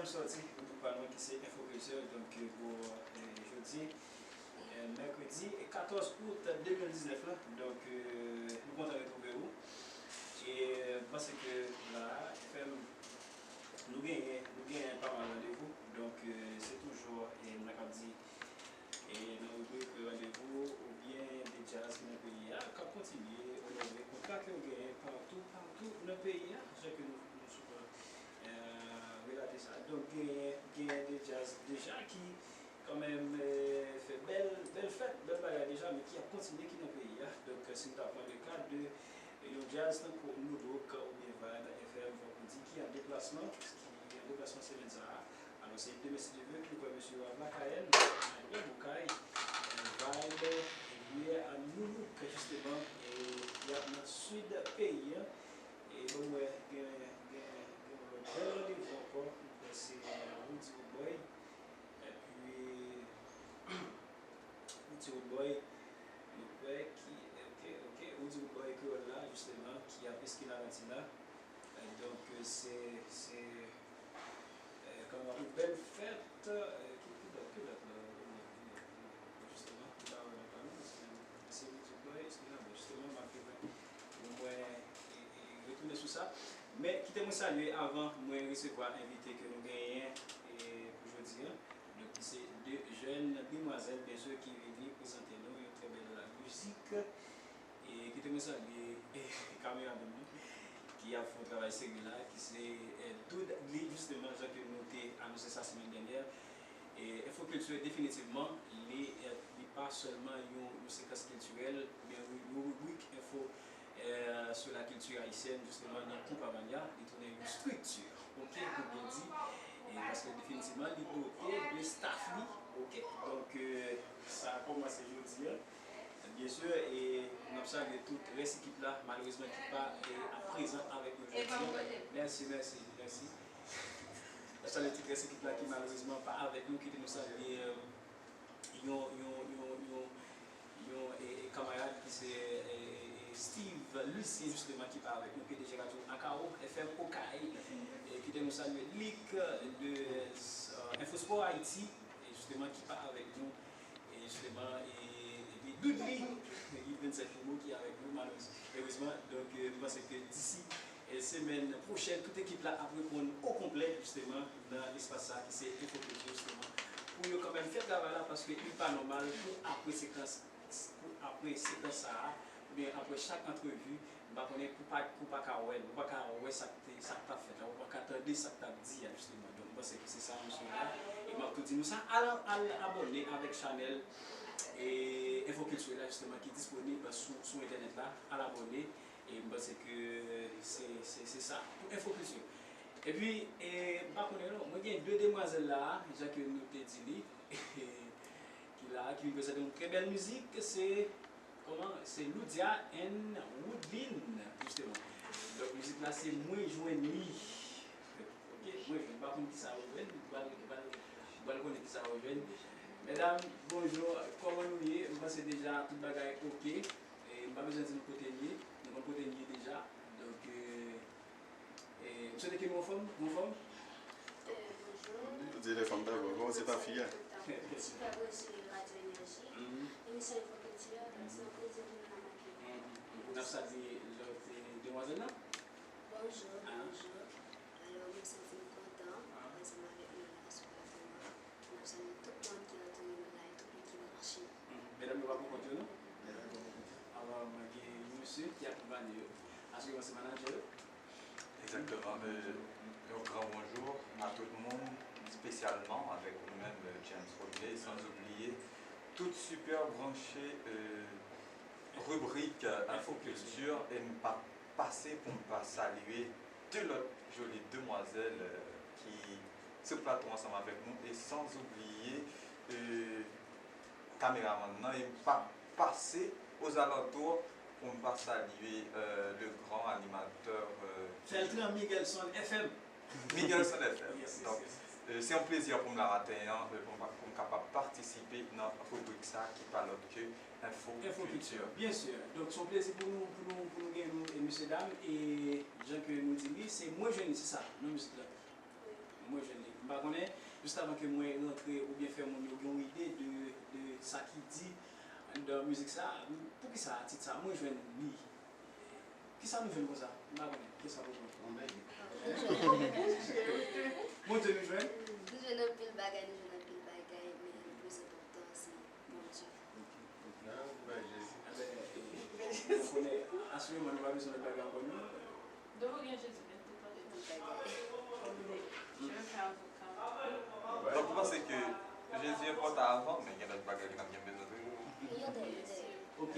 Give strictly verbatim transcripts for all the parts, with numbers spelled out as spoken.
Sòti pou nou pa nou ki se Enfo Kilti, donk, eh, pou, eh, jodi, eh, mèkredi, eh, katòz out de mil diznèf la. Donk, eh, nou kontan retwouve ou. E, eh, m panse ke la, F M, nou genyen, nou genyen pa mal randevou. Donk, eh, se toujou, eh, m ta kab di, e nan ribrik Randevou oubyen de djaz ki nan peyi a, k ap kontinye onore kontra ke yo genyen patou, patou nan peyi a, jan ke nou, nou souvan, eh, relate sa. Donk, genyen, genyen de djaz deja ki, kanmenm, eh, fè bèl, bèl fèt, bèl bagay deja, men ki ap kontinye, ki nan peyi a. Donk, si n ta pran le ka de yon djaz tankou New Look oubyen Vibe F M, fòk nou di, ki an deplasman, ki an deplasman semèn sa a. Alò, se demen, si Dye vle, ke nou kwè mesye yo ap lakay, al byen boukay, eh, Vibe, epi, eh, New Look, jisteman, e y ap nan sid peyi a. E bon, m wè gen, gen, gen yon lòt bèl randevou ankò, m kwè se, eh, Roody Roodboy. Epi, Roody Roodboy, nou kwè ki, ok, ok, Roody Roodboy Kreyòl la, jisteman, ki ap eski Larantina. Eh, donk, eh, se, se, eh, kòman, yon bèl fèt, eh, ki, ki dòt, ki dòt, eh, jisteman, ki pa wè nan pa nou, se, se Roody Roodboy, eski la, men jisteman, m ap fè, mwen, e, e, retounen sou sa. Men, kite mwen salye avan mwen resevwa envite ke nou genyen, e, pou jodi a. Donk, se de jèn demwazèl, byen si, ki vini prezante nou yon trè bèl mizik. E kite mwen salye, e, kameramann nou, ki ap fè yon travay serye la, ki se, e, Dood Lee, jisteman, jan ke nou te anonse sa semèn dènyè. E, Enfo Kilti, definitivman, li, e, li pa sèlman yon, yon sekans kiltirèl, men yon, yon ribrik enfo, e, sur la culture haïtienne, jisteman, nan Konpamanya, li tounen yon estrikti, ok, pou byen di. E paske definitivman, li dote de staff li, ok. Donk, e, sa a kòmanse jodi a. Byen si, e n ap salye tout rès ekip la, malerezman, ki pa, e, ap prezan avèk nou jodi a. Mèsi, mèsi, mèsi. N ap salye tout rès ekip la ki malerezman pa avèk nou, kite nou salye, e, yon, yon, yon, yon, yon, e, e, kanmarad ki se, e, e, e, Steve Lucien, jisteman, ki pa avèk nou, P D G radyo Akao F M Okay, e, kite nou salye Lick de, e, Infosport Haïti, e, jisteman, ki pa avèk nou. E jisteman, e, epi Dood Lee, Yves Vincent Fourmeau ki avèk nou, malerez-, erezman. Donk, e, m panse ke disi, e, semèn pwochèn, tout ekip la ap reponn o konplè, jisteman, nan espas sa ki se Enfo Kilti, jisteman, pou yo kanmenm fè travay la, paske li pa nòmal pou apre sekans, pou apre sekans sa a, oubyen apre chak antrevi, m pa konnen, pou pa, pou pa ka wè l, ou pa ka wè sa k te, sa k t ap fèt la, ou pa ka tande sa k t ap di a, jisteman. Donk, m panse ke se sa nou sou la. E m ap tou di nou sa, al, al abòne avèk chanèl, e, Enfo Kilti la, jisteman, ki disponib sou, sou entènèt la. Al abòne. E m panse ke se, se, se sa pou Enfo Kilti. Epi, e, m pa konnen non, mwen gen de demwazèl la, jan ke nou te di li, ki la, ki vin prezante yon trè bèl mizik, se Kòman? Se Loudia and Woodline, jisteman. Donk, mizik la, se Mwen jwenn li. Ok, Mwen jwenn. M pa konn kisa yo jwenn. M pral, m pral, m pral konnen kisa yo jwenn. Medam, bonjou. Kòman nou ye? M panse deja tout bagay ok. E m pa bezwen di nou kote n ye. Nou konn kote n ye deja. Donk, e, E, m swete ke nou anfòm, nou anfòm. Euh, bonjour. Di lè fanm dabò, bon, se pa fi a. Super Branché Radio Énergie. Mhm. Emisyon Enfo Kilti, donk se yon plezi pou nou nan manke. Mhm. N ap salye lòt, e, demwazèl la. Bonjour, ah, bonjour. Alò, mwen santi m kontan, ah, ansanm avèk nou la sou platfòm nan. N ap salye tout moun ki antoure nou la e tout moun ki branche. Mhm. Medam yo pa pou kont yo, non? Alò, mwen gen yon mesye ki akonpanye yo. Aske mwen se manadjè yo. Exactement. Euh, un grand bonjour à tout le monde, spécialement avec nous-mêmes, euh, James Rodney, sans oublier toute super branchée, euh, rubrique, euh, Info Culture, et m pa pase pou m pa salye de lòt joli demwazèl, euh, ki sou plato ansanm avèk nou, et sans oublier, euh, kameramann nan, e m pa pase aux alentours pou m pa salye, euh, le grand animateur, euh, Feltran Miguelson F M. Miguelson F M. Yes, yes, yes. Donk, euh, se yon plezi pou m la maten an, euh, pou m, pou m kapab patisipe nan ribrik sa ki pa lòt ke Info Culture. Info Culture, byen si. Donk, se yon plezi pou nou, pou nou, pou nou gen nou, e mesye dam, e jan ke nou di li, se Mwen jwenn li, se sa, non, mizik la. Mwen jwenn li. M pa konnen, jis avan ke mwen rantre oubyen fè moun yo gen yon ide de, de sa ki di anndan mizik sa, poukisa tit sa, Mwen jwenn li. Kisa nou jwenn konsa? M pa konnen. Kisa pou jwenn? Mwen jwenn. Mon Dieu, nou jwenn? Nou jwenn anpil bagay, nou jwenn anpil bagay, men le plus important, se Bondye. Ok, ok. Nan, pou bay Jezi. Enben, e, e, e, mwen konnen, asireman, nou pa bezwen lòt bagay ankò, non? Depi w gen Jezi, w gen tout bagay. Tout bagay. Je vais faire avocat. Donk, ou panse ke Jezi enpòtan avan, men gen lòt bagay ke n ap gen bezwen toujou? Yo de, yo de. Ok.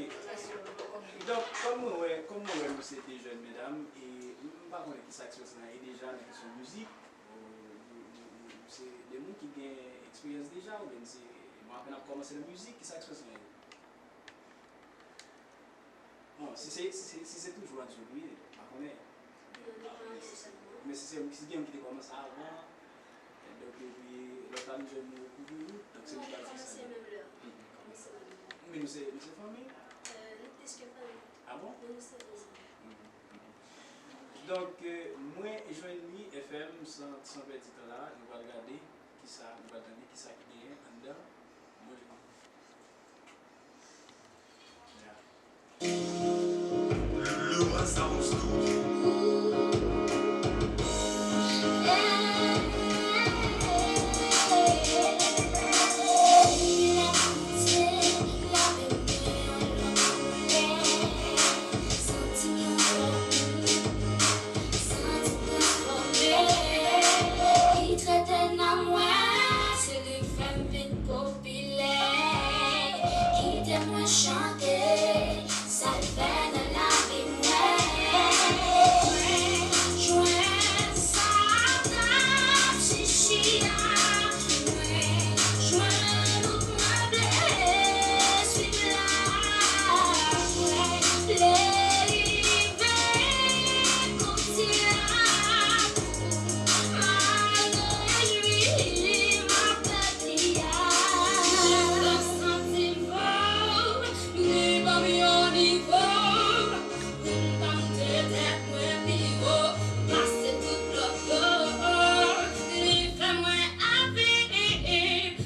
Donk, kòm mwen wè, kòm mwen wè nou se de jèn medam, e m pa konnen kisa eksperyans lan ye deja nan kesyon mizik, ou, ou, ou, ou se de moun ki gen eksperyans deja, oubyen se, bon, apèn ap kòmanse nan mizik, kisa eksperyans lan ye? Bon, si se, si se, si se toujou Andy li ye, m pa konnen. Men si se, si gen moun ki te kòmanse avan, donk, epi lòt la nou jwenn nou kouvri wout, donk se nou k ap di sa. Kòmanse menm lè. Kòmanse menm lè. Men nou se, nou se fanmi? Euh, nou plis ke fanmi. Ah bon? Men nou se bon zanmi. Donk, euh, Mwen jwenn li F M, san, san pèdi tan la, nou pral gade kisa, nou pral tande kisa ki genyen anndan Mwen jwenn li. Santi transfòme, ki trete nan mwen, se li k fè m vin popilè, kite mwen chante, sa l fè nan lavi mwen. Mwen jwenn sa m t ap chèche a, mwen jwenn ou mwen vle swiv la, mwen vle rive.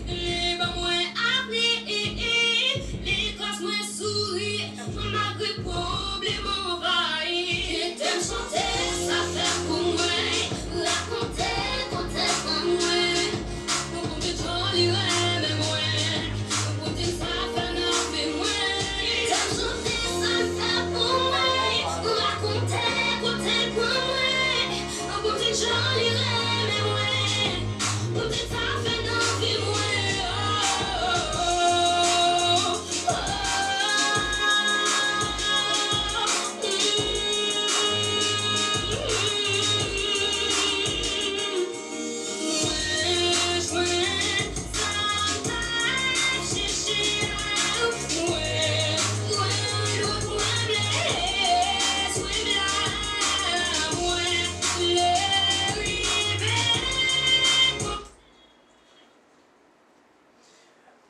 Li ban mwen avni, li kòz mwen souri, malgre pwoblèm anvayi. Kite m chante sa l fè pou mwen, rakonte kote l pran mwen. Pou m di l jan li renmen mwen, pou m di l sa l fè nan vi mwen. Kite m chante sa l fè pou mwen, rakonte kote l pran mwen. Pou m di l jan li renmen mwen, pou m di l sa l fè nan vi mwen. Mwen jwenn sa m t ap chèche a, mwen jwenn ou mwen vle swiv la, mwen vle rive.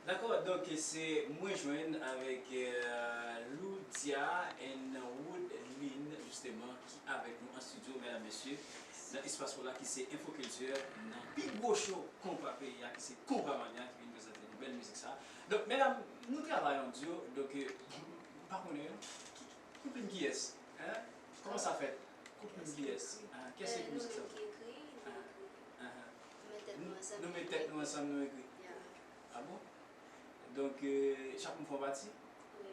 Dakò, donk se Mwen jwenn avèk, euh, Loudia and Woodline, jisteman, ki avèk nou an estidyo, medam, mesye, nan espas nou la ki se Info Culture, nan pi gwo show konpa peyi a, ki se Konpa Mania, ki vin prezante nou bèl mizik sa. Donk, medam, nou travay an duo, donk, euh, m pa konnen, ki, ki, kouplim kiyès? Hein? Kòman sa fèt? Kouplim kiyès? Ah, kiyès ki ekri mizik sa? Nou menm ki ekri, nou ekri. Ah, ah. Nou met tèt nou ansanm, nou met tèt nou ansanm, nou ekri. Yeah. Ah bon? Donk, euh, chak moun fè yon pati? Wi.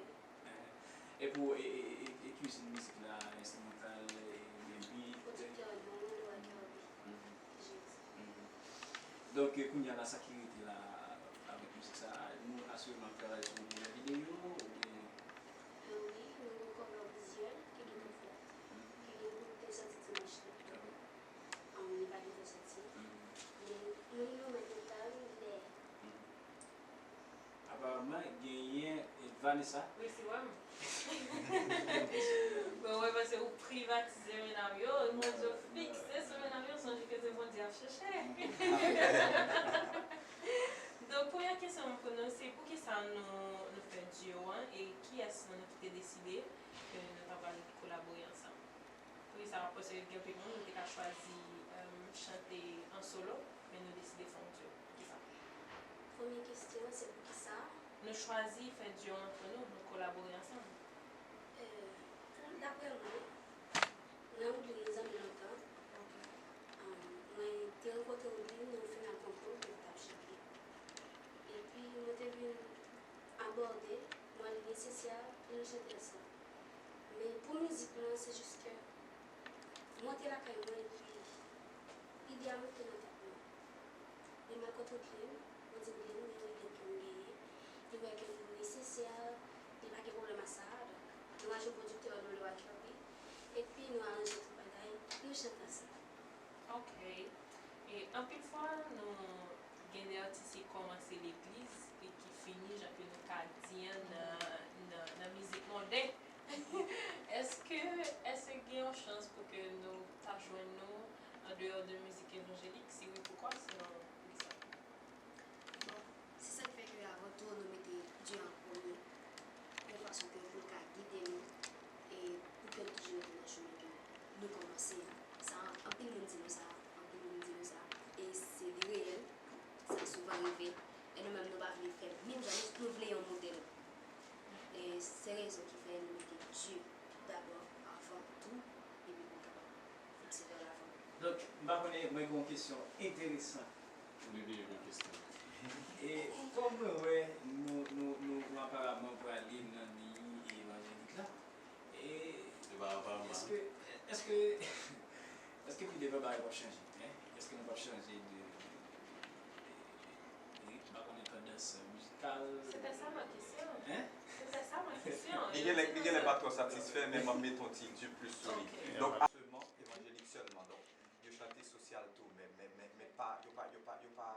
Eh, e pou, e, e, e, e kwizin mizik la, enstrimantal, e, oubyen beat? Pwodiktè an, bon, mwen dwe Kerby. Mhm. Jezi. Mhm. Donk, eh, kounye a la, sa ki rete la, avèk mizik sa, nou asireman ap travay sou yon premyè videyo, oubyen? Eh, wi, nou gen yon cover vizyèl ki gentan fèt, mhm, ki gen pou te sòti dimanch la. Dakò. An, li pa gentan sòti. Mhm. Men nou, nou mete l la, wi, lè. Mhm. Aparaman, genyen, eh, Vanessa. Resi wè m. Mwen wè paske ou privatize medam yo, mwen di w fikse sou medam yo, sonje ke se Bondye ap chèche. Donk, premyè kesyon mwen pou nou, se poukisa nou, nou fè duo an, e kiyès nan nou ki te deside ke nou ta pral kolabore ansanm? Poukisa, paske gen anpil moun, nou te ka chwazi, euh, chante an solo. nou deside fè yon duo? Poukisa? Premye kesyon an, se poukisa? Nou chwazi fè duo antre nou, nou kolabore ansanm. Euh, pou, daprè mwen, mwen ak Woodline nou zanmi lontan. Ok. Um, mwen te rankontre Woodline nan yon final konkou ke l t ap chante. Epi mwen te vin abòde mwen li nesesè pou nou chante ansanm. Men pou mizik lan, se jis ke mwen te lakay mwen epi ide a monte nan tèt mwen. Men mwen kontre Woodline, mwen di Woodline, men yon ide ke m genyen, li wè ke li nesesè, li pa gen pwoblèm ak sa, donk nou al jwenn pwodiktè an, nou lè w a Kirby, epi nou aranje tout bagay, nou chante ansanm. Ok. E anpil fwa, nou gen de atis ki kòmanse legliz e ki fini, jan ke nou ka di an, nan, nan, nan mizik mondain. Èske, èske gen yon chans pou ke nou ta jwenn nou an deyò de mizik evanjelik? Si wi, poukwa? Sinon, poukisa? Bon, se sa k fè ke avan tou, nou mete Dye an premye, yon fason ke pou l ka gide nou, e pou ke nou toujou rete nan chemen ke nou kòmanse an. Sa, anpil moun di nou sa, anpil moun di nou sa, e se li reyèl, sa souvan rive, e nou menm nou pa vle fè menm jan, nou, nou vle yon modèl. E se rezon ki fè nou mete Dye dabò, avan tou, epi pou n kapab fikse vè lavan. Donk, m pa konnen, mwen gen yon kesyon enteresan. Ou te vin yon kesyon. E kòm mwen wè, nou, nou, nou, nou aparaman prale nan liy evanjelik la, e Se pa aparaman. Èske, èske, èske pi devan bagay p ap chanje? Hein? Èske nou p ap chanje de, de, de, de, m pa konnen, tandans mizikal? Se te sa mwen kesyon. Hein? Se te sa mwen kesyon. Li genlè, li genlè pa twò satisfè, men m ap mete yon ti du plus sou li. Ok. Donk, pa sèlman evanjelik sèlman. Donk, yo chante sosyal tou, men, men, men, men pa, yo pa, yo pa, yo pa,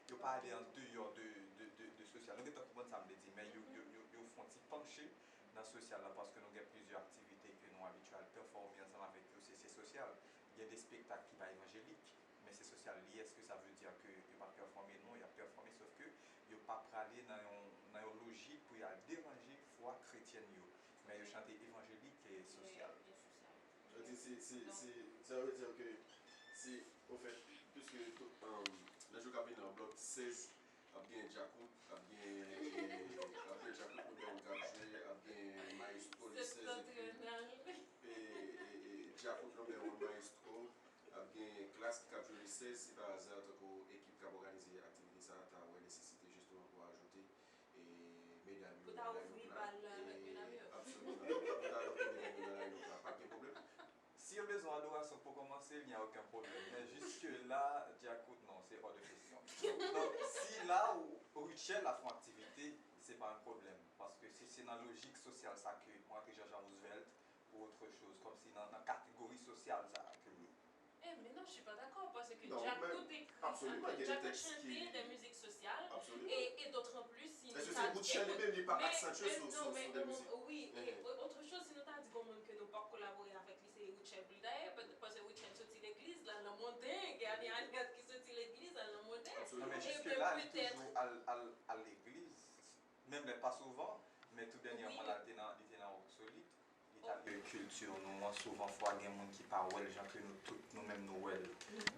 yo pa ale andeyò de, de, de, de sosyal. Nou gentan konprann sa m vle di, men yo, yo, yo, yo fè yon ti panche nan sosyal la, paske nou gen plizyè aktivite ke nou abitye al pèfòme ansanm avèk yo, se, se sosyal. Gen de espektak ki pa evanjelik, men se sosyal li ye. Èske sa vle di ke yo p ap pèfòme? Non, y ap pèfòme, sòf ke yo pa prale nan yon, nan yon lojik pou y al deranje fwa kretyèn yo, men yo chante evanjelik e sosyal. Sa vle di, se, se, se, sa vle di ke se, ofèt, piske tout, um, nan jou k ap vini an, blòk sèz, ap gen djakout, ap gen, e, ap gen djakout modèn k ap jwe, ap gen mayestwo le sèz, epi, e, e, e, djakout number one mayestwo, ap gen Klask k ap jwe le sèz, si pa aza, tankou ekip k ap òganize aktivite sa a ta wè nesesite jisteman pou ajoute e medam yo nan line-up la. Absoliman. Pou ta rantre medam yo nan line-up la, pa gen pwoblèm. Si yo bezwen adorasyon pou kòmanse, il n'y a aucun problème. Men jiske la, djakout non, se hors de question. Donk, si la ou Rutshelle ap fè yon aktivite, se pa yon pwoblèm. Paske si se nan lojik sosyal sa ke ou antre Jean-Jean Roosevelt ou autre chose, kòmsi nan, nan kategori sosyal sa ke ou ye. Eh, mais non, je suis pas d'accord, parce que Djakout écrit, Djakout chante des musiques sociales, et, et d'autant plus, si nou ta Èske se Rutshelle li menm li pa aksantye sou, sou, sou de mizik? Oui, et autre chose, si nou ta di gon moun ke nou p ap kolabore avèk li, se Rutshelle pou li ta ye, paske Rutshelle soti legliz, l al nan monten, gen Annie Aliat ki soti legliz, al nan monten. Non, men jiske la, li toujou al, al, al legliz, menm lè pa souvan, men tou dènyèman la, li te nan, li te nan Rock Solid. Li ta di kilti nou an, souvan fwa gen moun ki pa wè l jan ke nou tout nou menm nou wè l.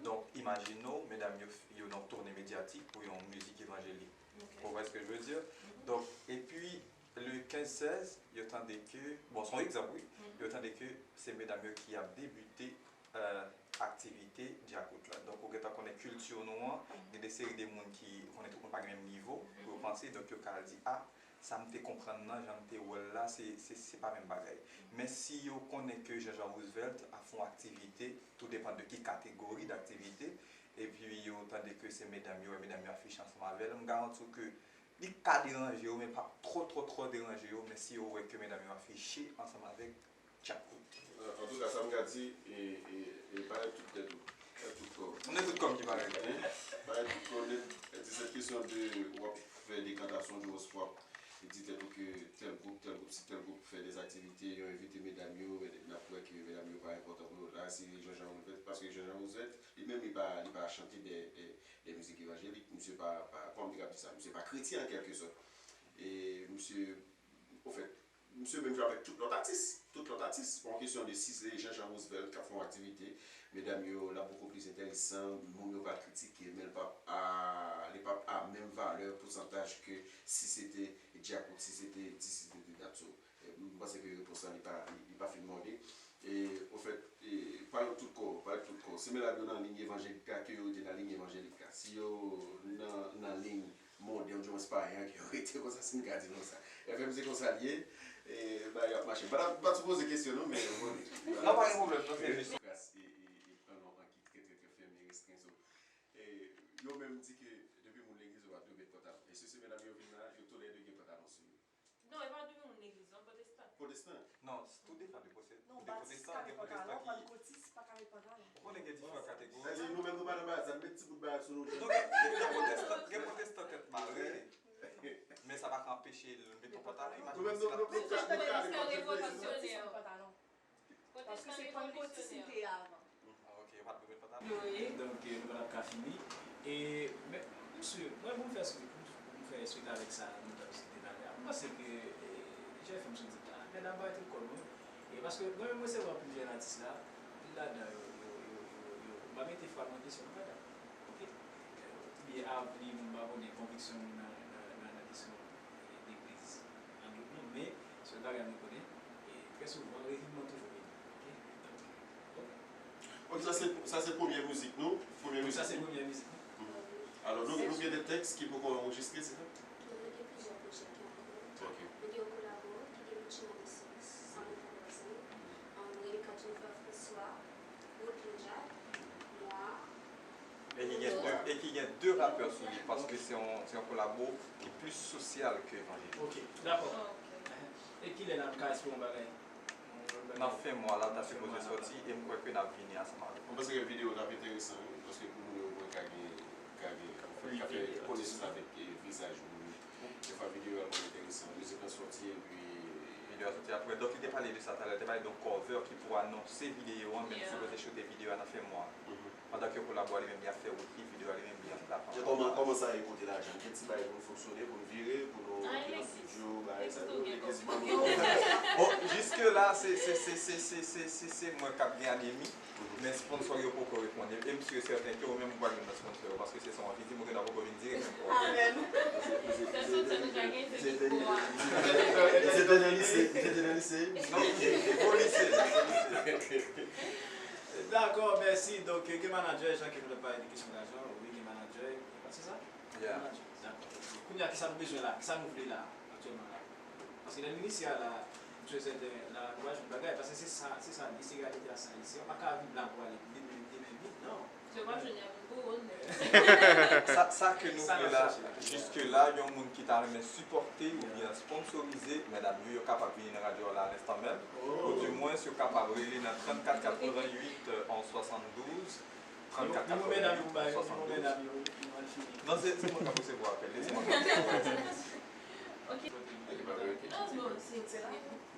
Donk, imajine w, medam yo, yo nan toune medyatik pou yon mizik evanjelik. Ou wè ce que je veux dire? Donk, epi, le kenz sèz, yo tande ke, bon, se yon egzanp, wi, yo tande ke se medam yo ki ap debite, euh, aktivite djakout la. Donk, ou gentan konnen kilti nou an, gen de seri de moun ki konnen tout moun pa gen menm nivo pou yo panse, donk yo ka al di, a, sa m te konprann nan, jan m te wè l la, se, se, se pa menm bagay. Men si yo konnen ke Jean-Jean Roosevelt ap fè yon aktivite, tou depann de ki kategori daktivite, epi yo tande ke se medam yo, e medam yo afiche ansanm avè l, m garanti w ke li ka deranje yo, men pa twò, twò, twò deranje yo, men si yo wè ke medam yo afiche ansanm avèk Djakout. Antouka, sa m ka di, e, e, e parèt tout tèt ou, parèt tout kò w. M te tout kò m ki parèt. Parèt tout kò w nèt. E ti sèt kesyon de w ap fè dekantasyon, di w ap di tèt ou ke tèl gwoup, tèl gwoup, si tèl gwoup fè de aktivite, yo envite medam yo, n ap wè ke medam yo pa enpòtan pou yo. La, si Jean-Jean Roosevelt, paske Jean-Jean Roosevelt, li menm, li pa, li pa chante de, de, de mizik evanjelik, misye pa, pa, kòman m te ka di sa, misye pa kretyen an kèlkesòt. E misye, ofèt, misye menm jan avèk tout lòt atis, tout lòt atis. Pa yon kesyon de si se Jean-Jean Roosevelt k ap fè yon aktivite, Medam yo, l ap poko plis enteresan, moun yo pa kritike, men l p ap a, li p ap a menm valè pousantaj ke si se te Djakout, si se te dis, si se te dat. So, e, m panse ke repons la, li pa, li, li pa fin mòde. E, ofèt, e, pa yo tout kò, pa yo tout kò. Si medam yo nan liy evanjelik la, ke yo rete nan liy evanjelik la. Si yo nan, nan liy modèn, oudimwens payen an, ke yo rete konsa, si m ka di l konsa. F M, se konsa l ye. E, bagay yo ap mache. M pa t ap, m pa t sipoze kesyon, non, men, bon, nan pa gen pwoblèm, non, se jis. Gras e, e, e pantalon an ki trè, trè, trè fèmen, restren. So, e, yo menm di ke depi moun legliz, yo pa dwe met pantalon. E si se medam yo vin la, yo toulède gen pantalon sou yo. Non, e pa depi moun legliz, non, pwotestan. Pwotestan? Non, tou depann de pwotestan. Non, de batis pwotestan, ka gen gen pwotestan pantalon, ki pann kotis pa ka met pantalon. Ou konnen gen diferan kategori. Sa di nou menm nou pa nan bagay sa, nou met ti bout bagay sou nou. Non, gen, gen, gen pwotestan, gen pwotestan tèt mare. Men sa pa ka anpeche l met yon pantalon. Imajine si l ap... Pwotestan, se yon revolisyoner. Pantalon. Paske se pann kotis li te ye avan. Ah, ok, yo pa t bezwen pantalon. Yo ye. Donk, eh, nou pa t ap ka fini. E, men, msye, mwen, pou m fè swit, pou m fè swit avèk sa nou t ap diskite talè a, m panse ke, eh, J F M sou di la, medam pa rete kò nou. E paske mwen menm, mwen resevwa plizyè atis la, anpil ladan yo, yo, yo, yo, yo, m pa mete fwa nan kesyon, non, medam. Ok? Eh, oubyen avni, m pa konnen konviksyon m nan, nan, nan, nan kesyon, eh, legliz an dout non, men se yon bagay nou konnen, e trè souvan, revivman toujou vini. Ok? Donk, ok. Ok, sa se, sa se premye mizik nou? Premye mizik nou? Sa se premye mizik nou. Mhm. Alò, nou, nou gen de tèks ki poko anrejistre, se sa? Nou gen plizyè pwojè ki an kò. Ok. Nou gen yon kolabo ki gen Richie Maurice, Samy Fabregas, um, Renica Jennifer François, Woodlynn Jack, mwa, E ki gen de, e ki gen de rapè sou li, paske se yon, se yon kolabo ki plis sosyal ke evanjelik. Ok, dakò. E kilè n ap ka espere yon bagay? Nan fen mwa la, l ta sipoze sòti, e m kwè ke n ap vini ansanm avèk. Mwen panse ke videyo t ap enteresan, wi, paske pou moun yo mwen ka gen, ka gen, ka fè konesans avèk, eh, vizaj moun yo. Defwa videyo a konn enteresan. Mizik lan sòti epi videyo a sòti apre. Donk, li te pale de sa talè, li te pale de yon cover ki pou anonse videyo an, men li sipoze choute videyo a nan fen mwa. Pandan ke kolabo a li menm, li ap fè wout li, videyo a li menm, li ap la. E kòman, kòman sa ye kote lajan? Gen ti bagay pou nou fonksyone, pou nou vire, pou nou antre nan estidyo, bagay sa yo, legliz manno. Bon, jiske la, se, se, se mwen k ap gen anemi. Men sponsò yo poko reponn. E m si e sèten ke ou menm ou pral youn nan sponsò yo, paske se sa w anvi di m, ou gentan poko vin di, e menm poko. Amèn. Se sou ti nou ka gen, se ki pou a. Se te nan lise, se te nan lise. Non, se vo lise. Dakò, mèsi. Donk, gen manadjè, jan ke nou t ap pale de kesyon lajan, wi, gen manadjè, se sa? Yeah. Manadjè. Dakò. Kounye a, kisa nou bezwen la? Kisa nou vle la, aktyèlman la? Paske lè nou inisye a la, nou bezwen la, nou pa jwenn bagay, paske se sa, se sa, li se reyalite a sa inisye. Ou pa ka vin la pou ale demen, demen vin, non. Si w pa jwenn, y ap vin pou ou, nèg. Sa, sa ke nou vle la, jiske la, yon moun ki ta renmen sipòte oubyen sponsorize, medam yo, yo kapab vini nan radyo a la a lenstan menm. Oudimwens, yo kapab rele nan trannkat katrevennuit, euh, onz swasanndouz, trannkat katrevennuit, onz swasanndouz. Non, se, se mwen k ap resevwa apèl, se mwen k ap resevwa apèl. Ok.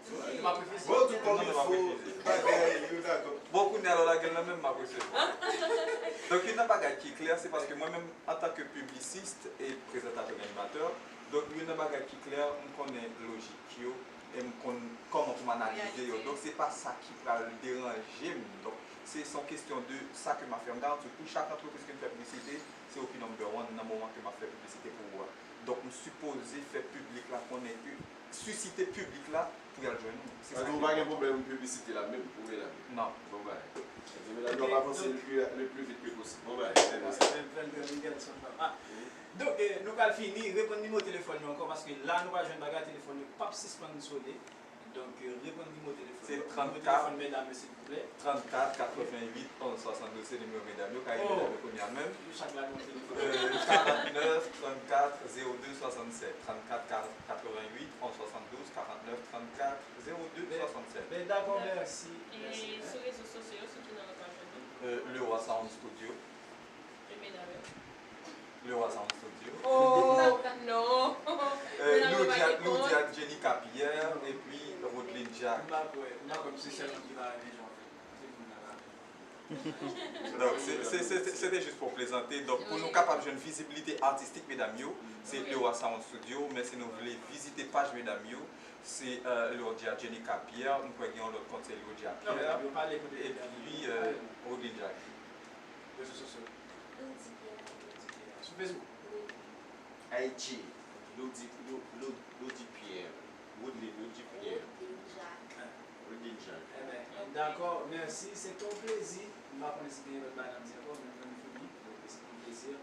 Bon, tout kòm il faut, bagay, yo dakò. Bon, kounye a, lè w lage l nan men m, m ap resevwa. Donk, youn nan bagay ki klè, se paske mwen menm, antanke piblisist e prezantatè, animatè, donk, youn nan bagay ki klè, m konnen lojik yo, e m konn kòman pou m analize yo. Donk, se pa sa ki pral deranje m. Donk, se, se yon kesyon de sa ke m ap fè. M ka di w, pou chak antrepriz ke m fè piblisite, se yo ki number one nan moman ke m ap fè piblisite pou ou a. Donk, m sipoze fè piblik la konnen ke, sisite piblik la pou y al jwenn ou. Se sa ki enpòtan. Ou pa gen pwoblèm piblisite la menm, ou gen la menm? Non. Bon bagay. Ebyen, medam yo ap avanse le plus, le plus vite que possible. Bon bagay. Donk, eh, nou pral fini, reponn nimewo telefòn yo ankò, paske la nou pa jwenn bagay, telefòn yo p ap sispann sone. Donk, eh, reponn nimewo telefòn yo. Se trannkat, nimewo telefòn medam yo, silvouplè. Trannkat katrevennuit onz swasanndouz, se nimewo medam yo, ka rele medam yo kounye a menm. Yo chak la gen yon telefòn. Euh, karannèf trannkat zewo de swasannsèt. Trannkat katrevennuit onz swasanndouz, karannèf trannkat zewo de swasannsèt. Ben, dakò, mèsi. E sou rezo sosyo yo, sou ki non yo ka jwenn nou? Euh, Leroy Sound Studio. E medam yo? Leroy Sound Studio. Oh, non. Euh, Loudia, Loudia Jenica Pierre, epi Rodlin Jack. M pa kwè, m pa kwè, se sèl moun ki pa renmen jan w fè. Se moun nan la. Donk, se, se, se, se, se te jis pou plezante. Donk, pou nou kapab jwenn vizibilite atistik medam yo, se Leroy Sound Studio. Men si nou vle vizite paj medam yo, Se, euh, Lordia Jenica Pierre, m kwè gen yon lòt kont se Lordia Pierre, epi, euh, Rodin Jacques. Rezo sosyo. Sou Facebook? I G. Lodi, Lo-, Lo-, Lodi Pierre. Woodley Lodi Pierre. Rodin Jacques. Enben, dakò, mèsi. Se te yon plezi. M pa konnen si gen lòt bagay n ap di ankò, men nou fini. Donk, se te yon plezi.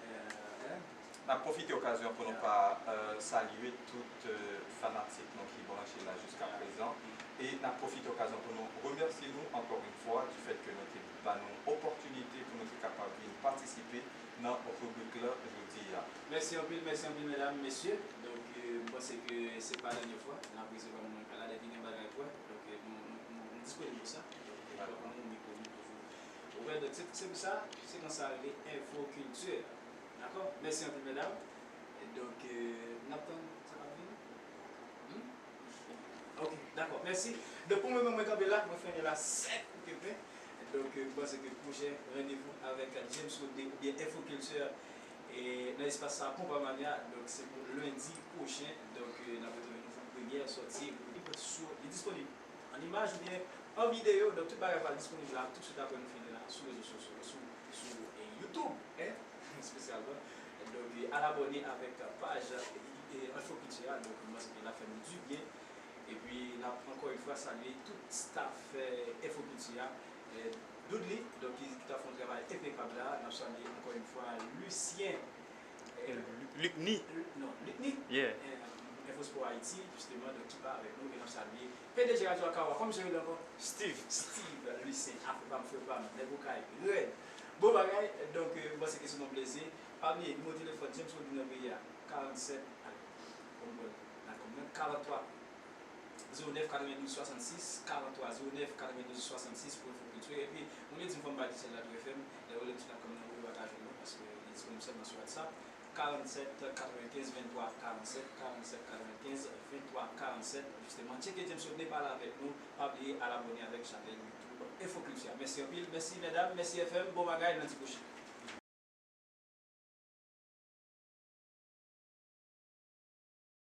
Euh, hein? N ap pwofite okazyon pou nou pa, euh, salye tout, euh, fanatik nou ki branche la jiska prezan. E n ap pwofite okazyon pou nou remèsye nou ankò yon fwa du fait que nou te ba nou opòtinite pou nou te kapab vin patisipe nan ribrik la jodi a. Mèsi anpil, mèsi anpil, medam, mesye. Donk, euh, m panse ke se pa dènye fwa n ap resevwa moun nan kay la, depi gen bagay pou wè. Donk, euh, nou, nou, nou, nou disponib pou sa. Donk, euh, nou, mikwo nou toujou ouvè. Donk, se, se pou sa, se konsa rele Enfo Kilti. Dakò? Mèsi anpil, medam. E donk, euh, n ap tann sa k ap vini. Hmm? Ok, dakò, mèsi. Donk, pou mwen menm, mwen kanpe la, mwen fèmen la sèk kou ke pen. Donk, euh, m panse ke pwochen randevou avèk James Rodney oubyen Enfo Kilti, e nan espas sa, Konpa Mania. Donk, se pou lendi pwochen. Donk, euh, n ap retwouve nou pou premyè sòti. Li disponib an imaj oubyen an videyo. Donk, tout bagay pral disponib la, tout swit apre nou fini la, sou rezo sosyo, sou, sou, e, YouTube, en, espesyalman. Donk, e, al abòne avèk paj, e, e, Enfo Kilti a. Donk, m panse ke l ap fè nou dibyen. Epi, n ap ankò yon fwa salye tout staff, e, Enfo Kilti a. E, Doudly, donk, ki, ki ta fè yon travay enpekab la. N ap salye ankò yon fwa Lucien, e, Lu-, Lucny. Lu-, non, Lucny. Yeah. E, Info Sport Haïti, jisteman, donk, ki pa avèk nou, e n ap salye P D G Radyo Akawa, kòman misye rele ankò? Steve. Steve Lucien, afè pa m, frè pa m, nèg Okay, rèd. Bon bagay, donk, euh, m panse ke se yon plezi. Pa bliye, nimewo telefòn James Rodney nan peyi a, karannsèt, ale, bon, bon, nan kòm nan, karanntwa zewo nèf katrevendouz swasannsis, karanntwa zewo nèf katrevendouz swasannsis pou enfo kiltirèl. Epi, mwen vle di m fò m bay ti sèl la tou F M, lè w rele m sou latcom nan, ou pa ka jwenn mwen, paske li disponib sèlman sou WhatsApp, karannsèt katrevenkenz venntwa karannsèt, karannsèt katrevenkenz venntwa karannsèt. Jisteman, tcheke James Rodney, pale avèk nou, pa bliye al abòne avèk chanèl YouTube Enfo Kilti a. Mèsi anpil, mèsi medam, mèsi F M, bon bagay, lendi pwochen.